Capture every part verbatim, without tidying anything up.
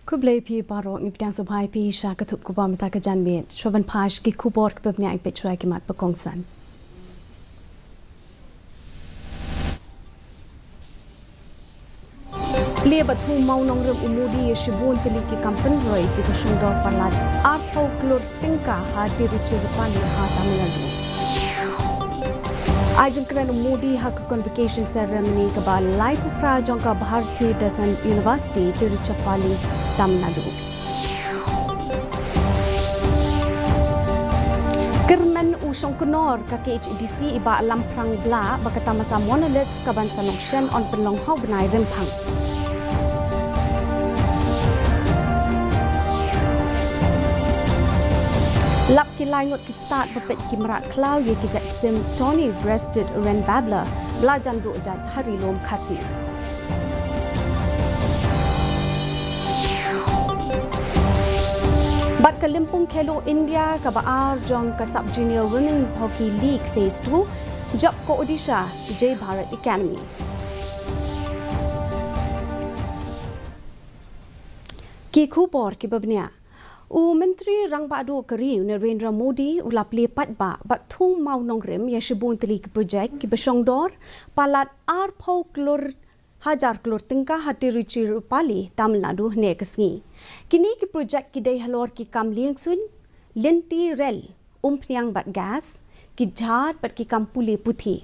Khublei phi baroh, ngi pdiang sngewbha ïa phi sha ka thup khubor mynta ka janmiet. Shuwa ban phai sha ki khubor kiba bniah, ngin peit shuwa ïa ki mat ba kongsan. Plie bad thung mawnongrim u Modi ïa shibun tylli ki kam pynroi kiba shongdor palat arphew klur tyngka ha Tiruchirappalli ha Tamil Nadu. Ai jingkren u Modi ha ka convocation ceremony kaba laiphew phra jong ka Bharathidasan University, Tiruchirappalli, Tamil Nadu. Kyrmen u shongknor ka K H A D C i Bah Lamphrang Blah ba ka tamasa Monolith ka ban sa nongshen yn pynlong ha u bnai Rymphang. Lap ki lai ngut ki stad ba peit ki mrad khlaw ïa ki jait sim Tony Breasted Wren Babbler ba la jan duh jait ha Ri Lum Khasi. Bad ka lympung Khelo India kaba ar jong ka Sub Junior Women's Hockey League Phase two, jop ka Odisha, Jai Bharat Academy. Ki khubor kiba bniah. U Myntri Rangbah Duh ka ri u Narendra Modi u la plie paidbah bad thung mawnongrim ïa shibun tylli ki project kiba shongdor palat arphew klur hajar klur tyngka ha Tiruchirappalli, Tamil Nadu, hynne ka sngi. Kine ki project ki dei halor ki kam liengsuiñ, lynti rel, umphniang bad gas, ki jhad bad ki kam pule puthi.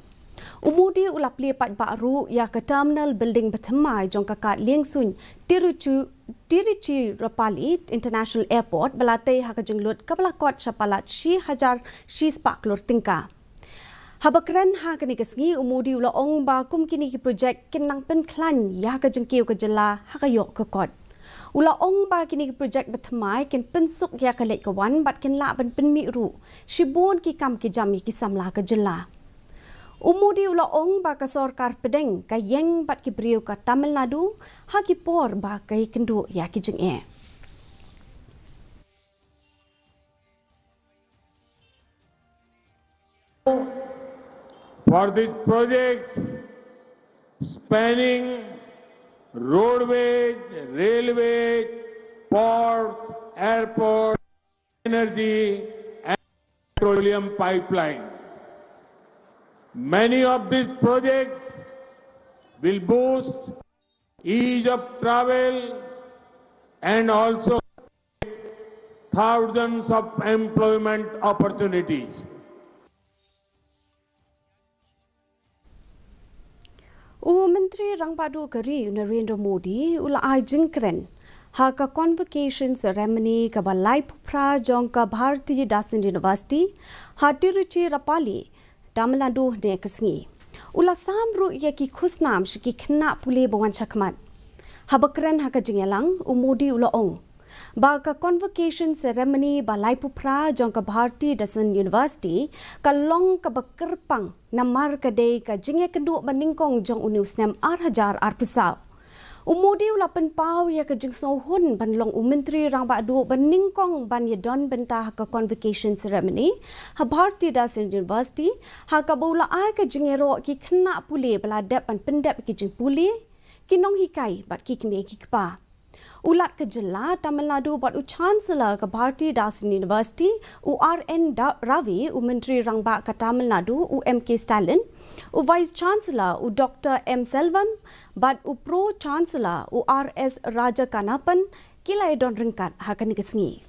U Modi u la plie paidbah ruh ïa ka terminal building bathymmai jong ka kad liengsuiñ Tiruchu-, Tiruchirappalli International Airport ba la tei ha ka jinglut kaba la kot sha palat shi hajar shi spah klur tyngka. Haba kren ha kane ka sngi, u Modi u la ong ba kum kine ki project kin nang pynkhlaiñ ïa ka jingkiew ka jylla ha ka ïoh ka kot. U la ong ba kine ki project bathymmai kin pynsuk ïa ka leit ka wan bad kin lah ban pynmih ruh shibun ki kam ki jam ïa ki samla ka jylla. U Modi u la ong ba ka sorkar pdeng ka ïeng bad ki briew ka Tamil Nadu ha ki por ba ka ïakynduh ïa ki jingeh. For these projects spanning roadways, railways, ports, airports, energy and petroleum pipeline. Many of these projects will boost ease of travel and also thousands of employment opportunities. U Myntri Rangbah Duh ka ri u Narendra Modi u la ai jingkren ha ka convocation ceremony kaba laiphew phra jong ka Bharathidasan University ha Tiruchirappalli, Tamil Nadu, hynne ka sngi. U la sam ruh ïa ki khusnam sha ki khynnah pule ba wan shakhmat. Haba kren ha ka jingïalang, u Modi u la ong ba ka convocation ceremony ba laiphew phra jong ka Bharathidasan University ka long kaba kyrpang namar ka dei ka jingïakynduh ba nyngkong jong une u snem ar hajar arphew saw. U Modi u la pynpaw ïa ka jingsngewhun ban long u Myntri Rangbah Duh ba nyngkong ban ïadon bynta ha ka convocation ceremony ha Bharathidasan University, ha kaba u la ai ka jingïaroh ki khynnah pule ba la dep ban pyndep ki jingpule, ki nonghikai bad ki kmie ki kpa. U Lat ka jylla Tamil Nadu bad u Chancellor ka Bharathidasan University, u R N Da-, Ravi, u Myntri Rangbah ka Tamil Nadu, u M K Stalin, u Vice Chancellor, u Doctor M Selvam, bad u Pro Chancellor, u R S Rajakannappan, ki la ïadon ryngkat ha kane ka sngi.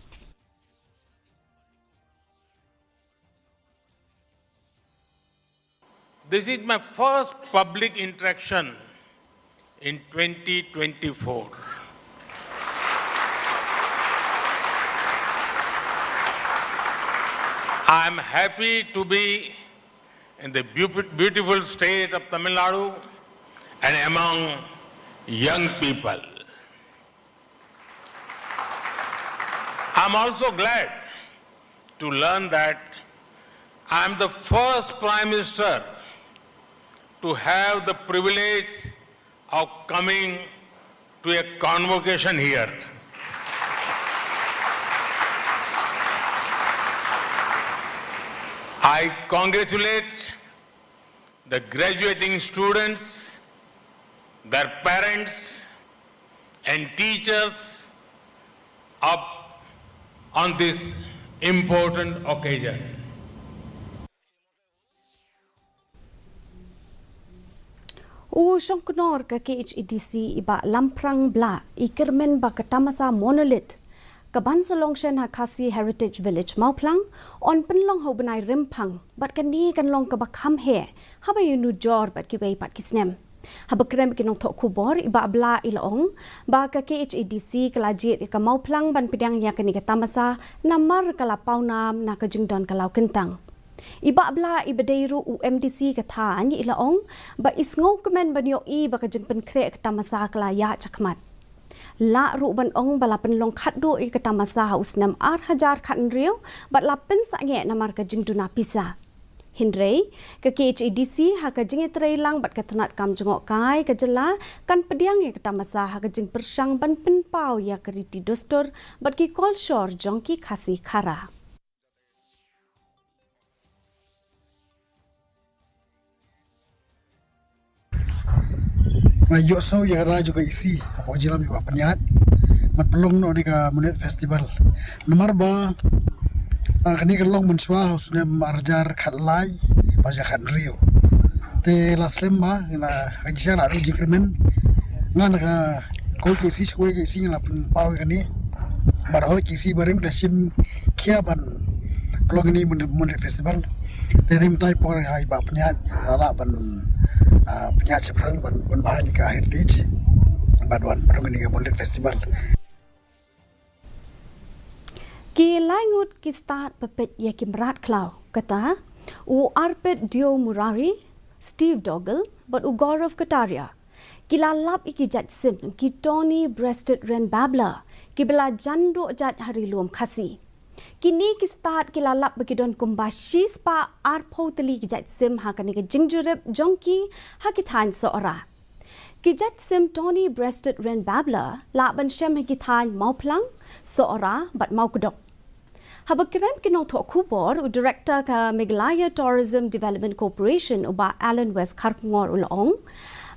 This is my first public interaction in twenty twenty-four. I am happy to be in the beau-, beautiful state of Tamil Nadu and among young people. I'm also glad to learn that I'm the first Prime Minister to have the privilege of coming to a convocation here. I congratulate the graduating students, their parents, and teachers Up on this important occasion. U Shongknor ka K H A D C i Bah Lamphrang Blah i kyrmen ba ka tamasa Monolith ka ban sa long shen ha Khasi Heritage Village Mawphlang yn pynlong ha u bnai Rymphang bad kane kan long kaba kham heh haba ïanujor bad kiwei pat ki snem. Haba kren bad ki nongthoh khubor i Bah Blah i la ong ba ka K H A D C ka la jied ïa ka Mawphlang ban pdiang ïa kane ka tamasa namar ka la pawnam na ka jingdon ka law kyntang. I Bah Blah i ba dei ruh u M D C ka thaiñ i la ong ba i sngewkmen ban ïohi ba ka jingpynkhreh ka tamasa ka la ïaid shakhmat. Lah ruh ban ong ba la pynlong khatduh ïa ka tamasa ha u snem ar hajar khathynriew bad la pynsangeh namar ka jingduna pisa. Hynrei ka K H A D C ha ka jingïatreilang bad ka tnat kam jngohkai ka jylla kan pdiang ïa ka tamasa ha ka jingpyrshang ban pynpaw ïa ka riti dustur bad ki kolshor jong ki Khasi Khara. Nga ïohsngew ïa ka rai jong ka E C hapoh jingïalam ïa ka pynïaid ban pynlong noh ïa ka Monolith Festival. Namar ba, ah, kane ka long mynshuwa ha u snem ar hajar khatlai bad ar hajar khathynriew. Te la slem ba nga ka jingshah la ruh jingkyrmen. Nga na ka kawei ka E C sha kawei ka E C nga la pynpaw ïa kane. Bad hooid ka E C barim ka la shim khia ban pynlong ïa kane Monolith Festival. Te rim tai por ha i Bah pynïaid la lah ban, ah, pynïaid shaphrang ban, ban bha ïa ka heritage bad ban pynlong ïa kane ka Monolith Festival. Ki lai ngut ki stad ba peit ïa ki mrad khlaw kata u Arpit Deo Murari, Steve Dougall bad u Gaurav Kataria ki la lap ïa ki jait sim ki Tawny Breasted Wren Babbler kiba la jan duh jait ha Ri Lum Khasi. Kine ki stad ki la lap ba ki don kumba shispah arphew tylli ki jait sim ha kane ka jingjurip jong ki ha ki thaiñ Sohra. Ki jait sim Tawny Breasted Wren Babbler lah ban shem ha ki thaiñ Mawphlang, Sohra bad Mawkdok. Haba kren ki nongthoh khubor u Director ka Meghalaya Tourism Development Corporation u Bah Alan West Kharkongor u la ong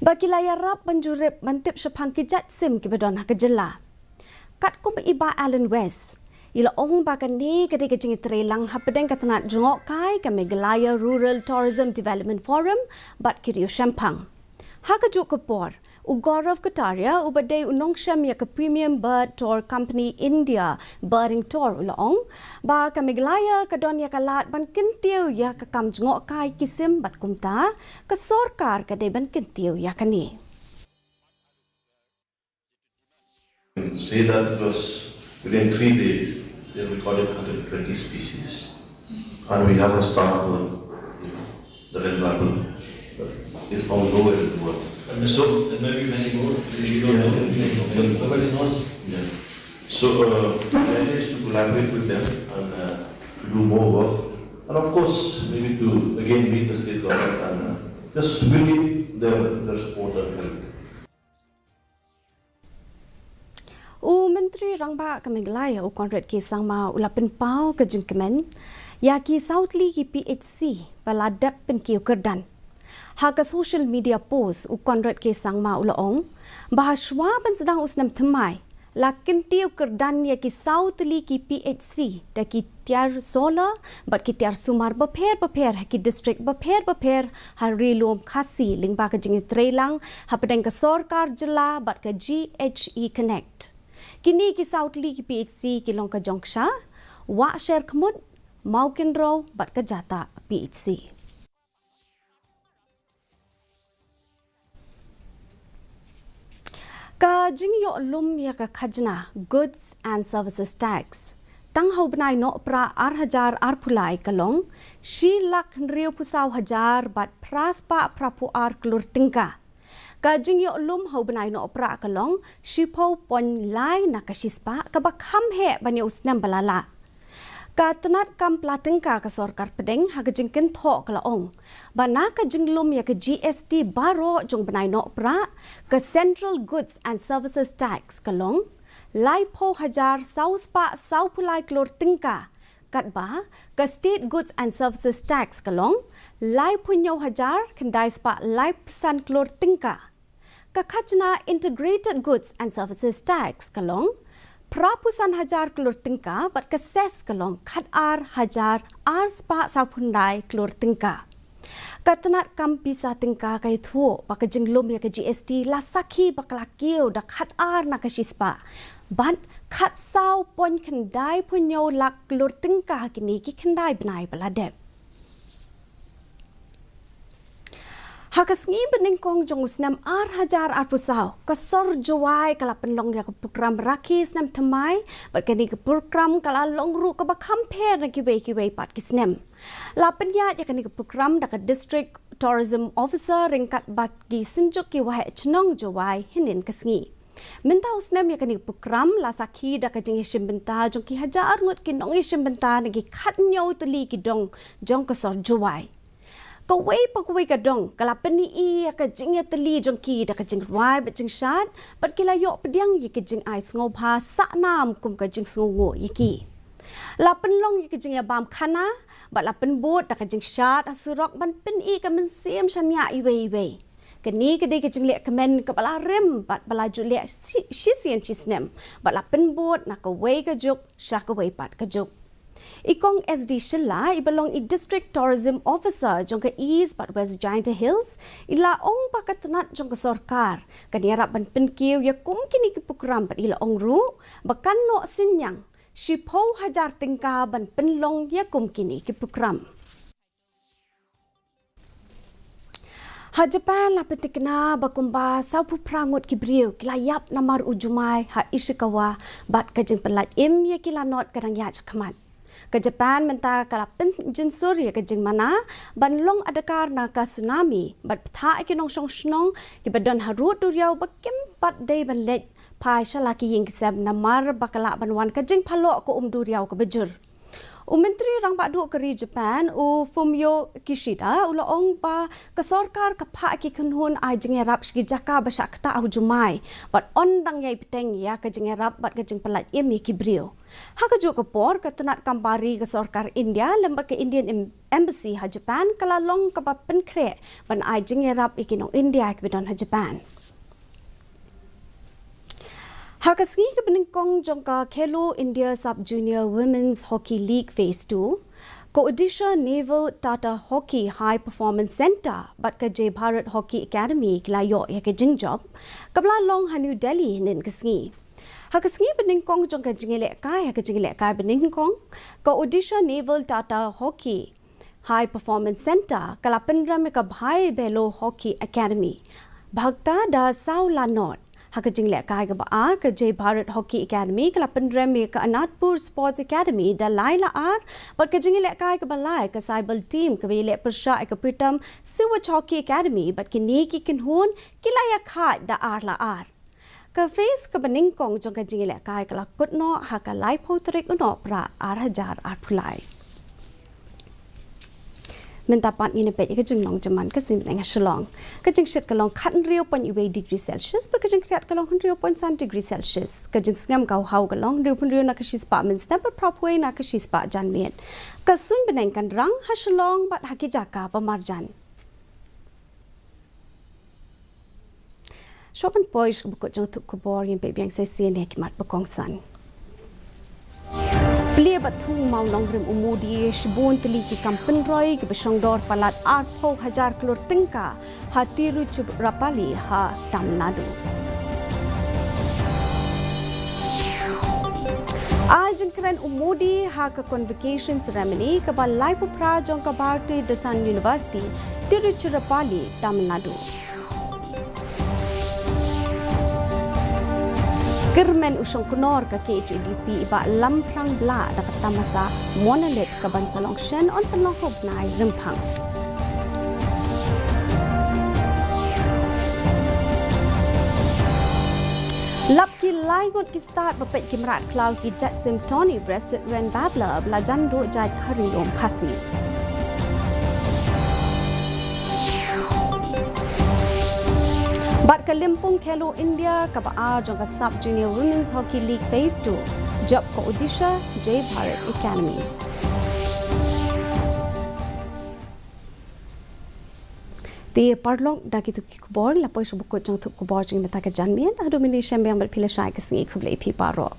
ba ki la ïarap ban jurip ban tip shaphang ki jait sim kiba don ha ka jylla. Katkum i Bah Alan West i la ong ba kane ka dei ka jingïatreilang hapdeng ka tnat jngohkai ka Meghalaya Rural Tourism Development Forum bad ki riew shemphang. Ha kajuh ka por u Gaurav Kataria uba dei u nongshem ïa ka Premium Bird Tour Company India Birding Tour u la ong ba ka Meghalaya ka don ïa ka lad ban kyntiew ïa ka kam jngohkai ki sim bad kumta ka sorkar ka dei ban kyntiew ïa kane. Say that because within three days they recorded hundred twenty species, and we have a star bird, you know, the red babbler. It's found nowhere in the world. So there may be many more. We don't know. Nobody knows. Yeah. So uh, the idea is to collaborate with them and uh, to do more work, and of course maybe to again meet the state government and uh, just we need their their support and help. U Myntri Rangbah ka Meghalaya u Conrad K Sangma u la pynpaw ka jingkmen ïa ki saw tylli ki P H C ba la dep pynkiew kyrdan. Ha ka social media post u Conrad K Sangma u la ong ba ha shuwa ban sdang u snem thymmai la kyntiew kyrdan ïa ki saw tylli ki P H C da ki tiar solar bad ki tiar sumar bapher bapher ha ki district bapher bapher ha Ri Lum Khasi lyngba ka jingïatreilang hapdeng ka sorkar jylla bad ka G H E Connect. Kine ki saw tylli ki P H C ki long ka Jongksha, Wahsher Khmut, Mawkynrew bad ka Jatah P H C. Ka jingïoh lum ïa ka khajna Goods and Services Tax tang ha u bnai Nohprah ar hajar arphew lai ka long shi lak hynriewphew saw hajar bad phra spah phraphew ar klur tyngka. Ka jingïoh lum ha u bnai Nohprah ka long shiphew point lai na ka shispah kaba kham heh ban ïa u snem ba la lah. Ka tnat kam pla tyngka ka sorkar pdeng ha ka jingkynthoh ka la ong ba na ka jinglum ïa ka G S T baroh jong bnai Nohprah, ka Central Goods and Services Tax ka long laiphew hajar saw spah sawphew lai klur tyngka, katba ka State Goods and Services Tax ka long laiphew hynñiew hajar khyndai spah laiphew san klur tyngka. Ka khajna Integrated Goods and Services Tax ka long phra phew san hajar klur tyngka bad ka ses ka long khat ar hajar ar spah saw phew khyndai klur tyngka. Ka tnat kam pisa tyngka ka ïathuh ba ka jinglum ïa ka G S T la sakhi ba ka la kiew da khat ar na ka shispah bad khat saw point khyndai phew hynñiew lak klur tyngka ha kine ki khyndai bnai ba la dep. Ha ka sngi banyngkong jong u snem ar hajar ar phew saw, ka sor Jowai ka la pynlong ïa ka program Rakhi Snem Thymmai, bad kane ka program ka la long ruh kaba kham pher na kiwei kiwei pat ki snem. La pynïaid ïa kane ka program da ka District Tourism Officer ryngkat bad ki synjuk ki waheh chnong Jowai hynnin ka sngi. Mynta u snem ïa kane ka program la sakhi da ka jingïashim bynta jong ki hajar ngut ki nongïashim bynta na ki khat hynñiew tylli ki dong jong ka sor Jowai. Kawei pa kawei ka dong ka la pyni ïa ka jingïatylli jong ki da ka jingrwai bad jingshad, bad ki la ïoh pdiang ïa ka jingai sngewbha sahnam kum ka jingsngewnguh ïa ki. La pynlong ïa ka jingïabam khana bad la pynbud da ka jingshad ha surok ban pyni ka mynsiem shaniah iwei iwei. Kane ka dei ka jingleh kmen kaba la rim bad ba la ju leh shi, shisien shisnem bad la pynbud na kawei ka juk sha kawei pat ka juk. I Kong S D Shylla, i ba long i District Tourism Officer jong ka East bad West Jaintia Hills, i la ong ba ka tnat jong ka sorkar kan ïarap ban pynkiew ïa kum kine ki program bad i la ong ruh ba kan noh synñiang shiphew hajar tyngka ban pynlong ïa kum kine ki program. Ha Japan la pynthikna ba kumba saw phew phra ngut ki briew ki la ïap namar u jumai ha Ishikawa bad ka jingpynlait im ïa ki lanot ka dang ïaid shakhmat. Ka Japan mynta ka la pynjynsur ïa ka jingmana ban long adkar na ka tsunami bad pynthah ïa ki nongshong shnong ki ba don harud duriaw ba kim pat dei ban leit phai sha la ki ïing ki sem namar ba ka lah ban wan ka jingphylla ka um duriaw kaba jur. U Myntri Rangbah Duh ka ri Japan, u Fumio Kishida, u la ong ba ka sorkar ka phah ki kynhun ai jingïarap sha ki jaka ba shah ktah ha u jumai bad yn dang ïai bteng ïa ka jingïarap bad ka jingpynlait im ïa ki briew. Ha kajuh ka por, ka tnat kam bari ka sorkar India lem bad ka Indian Em-, Embassy ha Japan ka la long kaba pynkhreh ban ai jingïarap ïa ki nong India kiba don ha Japan. Ha ka sngi kaba nyngkong jong ka Khelo India Sub Junior Women's Hockey League Phase two, ka Odisha Naval Tata Hockey High Performance Centre bad ka Jai Bharat Hockey Academy ki la ïoh ïa ka jingjop kaba la long ha New Delhi hynnin ka sngi. Ha ka sngi banyngkong jong ka jingïalehkai, ha ka jingïalehkai banyngkong, ka Odisha Naval Tata Hockey High Performance Centre ka la pynrem ïa ka Bhai Bhelo Hockey Academy bad ka da saw la nod. Ha ka jinglehkai kaba ar, ka Jai Bharat Hockey Academy ka la pynrem ïa ka Anandpur Sports Academy da lai la ar, bad ka jinglehkai kaba lai, ka Saibal Team kaba ïaleh pyrshah ïa ka Pritam Sewage Hockey Academy, bad kine ki kynhun ki la ïakhaid da ar la ar. Ka phase kaba nyngkong jong ka jingïalehkai ka la kut noh ha ka laiphew tarik u Nohprah ar hajar arphew lai. Mynta pat ngin ïa peit ïa ka jinglong jingman ka suiñ bneng ha Shillong. Ka jingshit ka long khathynriew point wei degree Celsius, bad ka jingkhriat ka long hynriew point san degree Celsius. Ka jingsngem kawhaw ka long hynriewphew hynriew na ka shispah mynstep bad phraphew na ka shispah janmiet. Ka suiñ bneng kan rang ha Shillong bad ha ki jaka ba marjan. Shuwa ban poi sha kaba kut jong ka thup khubor, ngin peit biang sa shisien ïa ki mat ba kongsan. Plie bad thung mawnongrim u Modi ïa shibun tylli ki kam pynroi kiba shongdor palat arphew hajar klur tyngka ha Tiruchirappalli ha Tamil Nadu. Ai jingkren u Modi ha ka convocation ceremony kaba laiphew phra jong ka Bharatiya Darsan University, Tiruchirappalli, Tamil Nadu. Kyrmen u shongknor ka K H A D C i Bah Lamphrang Blah da ka tamasa Monolith kaban sa long shen yn pynlong ha u bnai Rymphang. Lap ki lai ngut ki stad ba peit ki mrad khlaw ki jait sim tourney breasted wen babbler ba la jan duh jait ha Ri Lum Khasi. Bad ka lympung Khelo India kaba ar jong ka Sub Junior Women's Hockey League Phase two, jop ka Odisha Jai Bharat Academy. Te paralok, da kito ki khubor la poi sha ba kut jong ka thup khubor jong ngi mynta ka janmiet. Haduh mynne shem biang bad phi lashai ka sngi, khublei phi baroh.